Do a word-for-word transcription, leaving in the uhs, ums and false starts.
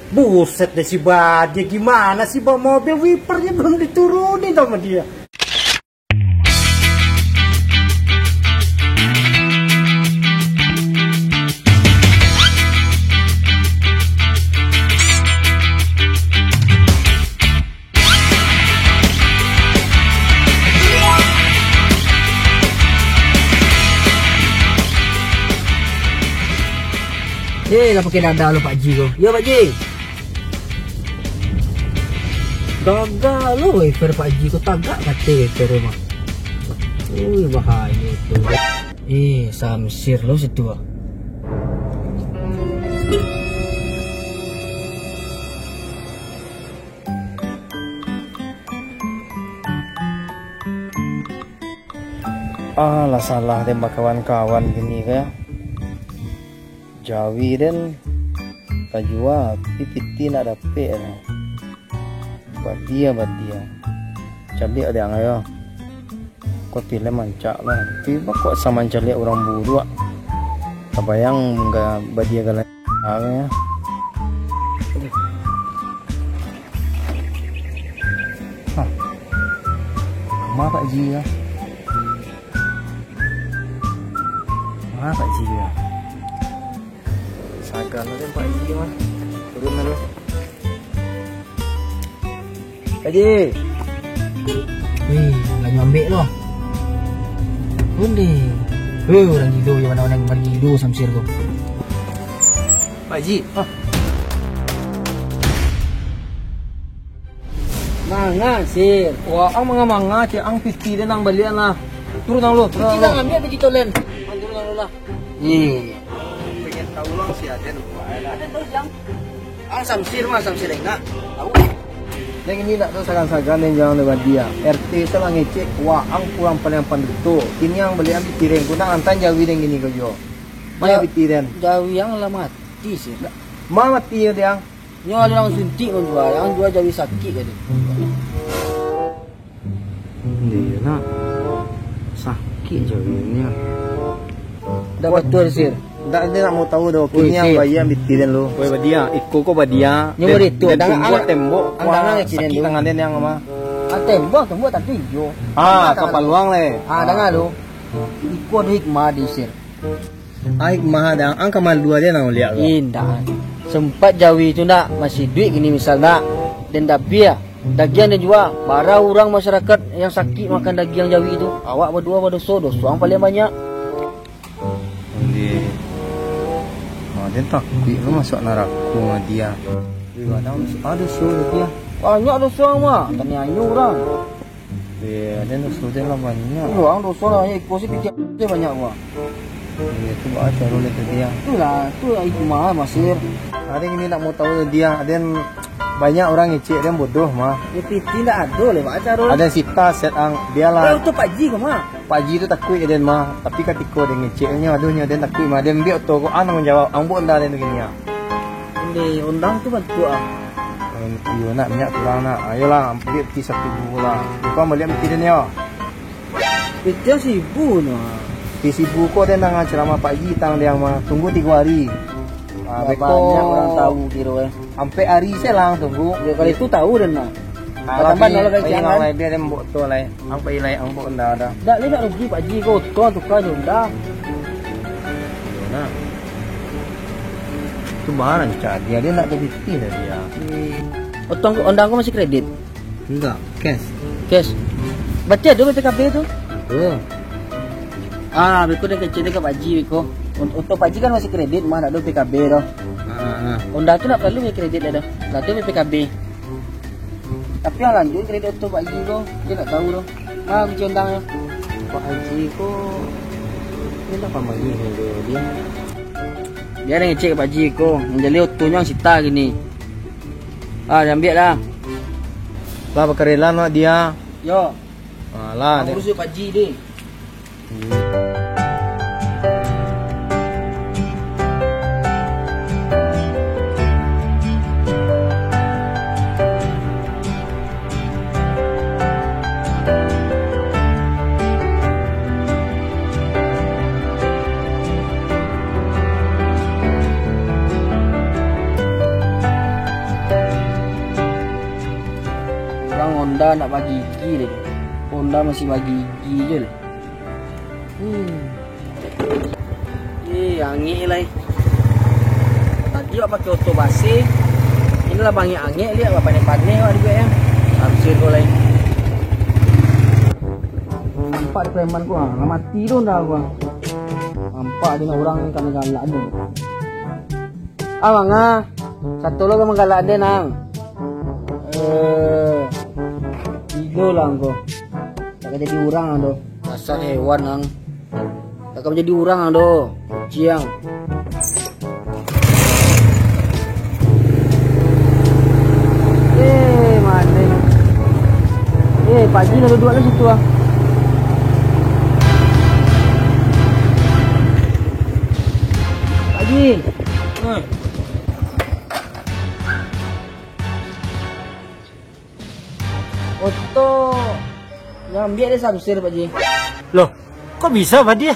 Buset deh si Badia, gimana sih bawa mobil, wipernyo belum diturunin sama dia. Eh, lah pakai dada lo Pak Ji ko. Yo, Pak Ji. Gagah lo wiper Pak Ji ko, tagak kato wiper mah. Ui, bahayo tu. Eh, Samsir lo situ ah. Ah, lah salah den bakawan-kawan kini ko. Jawi den tajua, tapi piti ndak dapek lah. Badia, badia. Caliak dek ang yo. Ko pilih mancak lah. Tapi baa kok sa mancaliak urang buruak. Tabayang ga-, badia galak ang yo. Hah. Ma Pak Ji yo? Ma Pak Ji yo? Sagan aja Pak Ji mah. Turun dulu. Pak Ji. Wih, lah nyambek lo. Onde. Wih, urang gilo yo, mano urang gilo Samsir ko. Pak Ji. Ah. Manga, Sir. Wah, ang manga-manga, cek ang piti den ang baliak lah. Turun ang lu, turun ang lu. Kita ngambil begitu, Len. Ang turun ang lu lah. Iya. Pengen tahu lah si Aden. Aden tahu, Jang. Ang Samsir mah, Samsir enggak. Tahu. Deng ini nak tu sagan-sagan deng jangan lewat dia. R T salah ngecek, wah, ang kurang paling panduto. Kini ang baliak ambil piring, kunang antan jawi deng gini ko jo. Mana Ja-, piti den? Jawi ang lah mati, Sir. Ma mati yo, Diang? Nyo alun ang suntik manjua, ang jua jawi sakik tadi. Iyo nak. Sakik jawi nyo. Dah batua, Sir. Ndak, dia nak mau tahu dah. Woi, kini yang Sir. Bayar piti den lu. Woi, badia. Iko ko badia. Nyo den, beri tu, den dah tumbuk ang-, tembok. Ang-, wah, ang-, sakik tangan den yang mah. Ah, tembok, tembok tapi iyo. Ah, tangan kapaluang leh. Ah, dengar lu. Iko ada hikmah di, Sir. Ai, maha dang, ang ka malu aja nang liak ko. Indak. Sempat jawi tu ndak, masih duit gini misal ndak. Den dabia, dagiang den jua, bara urang masyarakat yang sakik makan dagiang jawi tu. Awak baduo badoso, doso ang paling banyak. Di, ah, den takuik lo masuk narako mah dia. Di mana masuk, ah, doso dia. Banyak doso ang mah, taniayo urang. Iyo, den doso den lah banyak. Iyo, ang doso lah, iko si piti banyak, wah. Iyo, tu baa caro lai tadi, ah. Itulah, tu hikmah, Masir. Aden ini nak mau tahu dia, aden banyak urang ngecek den bodoh, mah. Yo, piti ndak ado lai, baa caro. Aden sita set ang, bialah. Eh, tu Pak Ji ko, mah. Pak Ji tu takuik aden, mah. Tapi katiko den ngecek nyo, aduh, nyo aden takuik, mah. Aden ambiak oto ko, ang tangguang jawab, ang buek onda den tu kini, ah. Onde, ondang tu bantuak ah. Em, iyo nak, minyak kurang nak. Ayolah, ambiak piti satu duo lah. Bukan baliak piti den yo. Piti yang sibu nyo. Piti sibu ko den nang ceramah Pak Ji tang diang mah. Tunggu tigo hari. Ah, beko banyak urang tahu kiro eh. Ampek hari se lah tunggu. Yo, kalau itu tahu den mah. Ah, tambah nolak gaji lai, biar den buek oto lai. Ang pai lai, ang buek onda dah. Dak lai nak rugi Pak Ji ko, oto tuka jo onda. Yo nak. Tu barang cak dia, dia nak bapitih dah dia. Oto ko, onda ko masih kredit? Enggak, cash. Cash. Berarti ado B P K B tu? Ado. Ah, beko den kecek den ka Pak Ji beko. Oto Pak Ji kan masih kredit, mah dak ado B P K B doh. Ah, ah. Onda tu nak paralu kredit dah doh. Lah tu B P K B. Tapi yang lanjut kredit oto Pak Ji ko, dia tak tahu doh. Ah, kunci ondang nyo. Pak Haji ko, dia dah pamali nyo dia. Dia ado ngecek Pak Ji ko, yang jadi otonyo sita kini. Ah, diambiak dah. Lah, bakarela nak dia. Yo. Ah, lah, dia. Urus Pak Ji deh. Honda nak bagigi deh. Honda masih bagigi je lah. Hmm. Eh, angek lai. Tadi awak pakai oto baseh. Iko lah bangek-angek liak, awak paneh-paneh awak di B M. Samsir ko lai. Nampak di preman ko, ah, lah mati tu Honda ko, ah. Nampak di urang ni kana galak ni. Ah, manga. Sato lo ka manggalak den, Nang. Eh, gilo lah angko. Tak ka jadi urang, Nang, doh. Dasar hewan, Nang. Tak ka jadi urang, Nang, doh. Kuciang. Eh, mano, Nang? Eh, Pak Ji lah duduak lah situ, ah. Pak Ji. Hmm. Oto yang ambiak dek Samsir, Pak Ji. Loh, kok bisa, Pak Ji?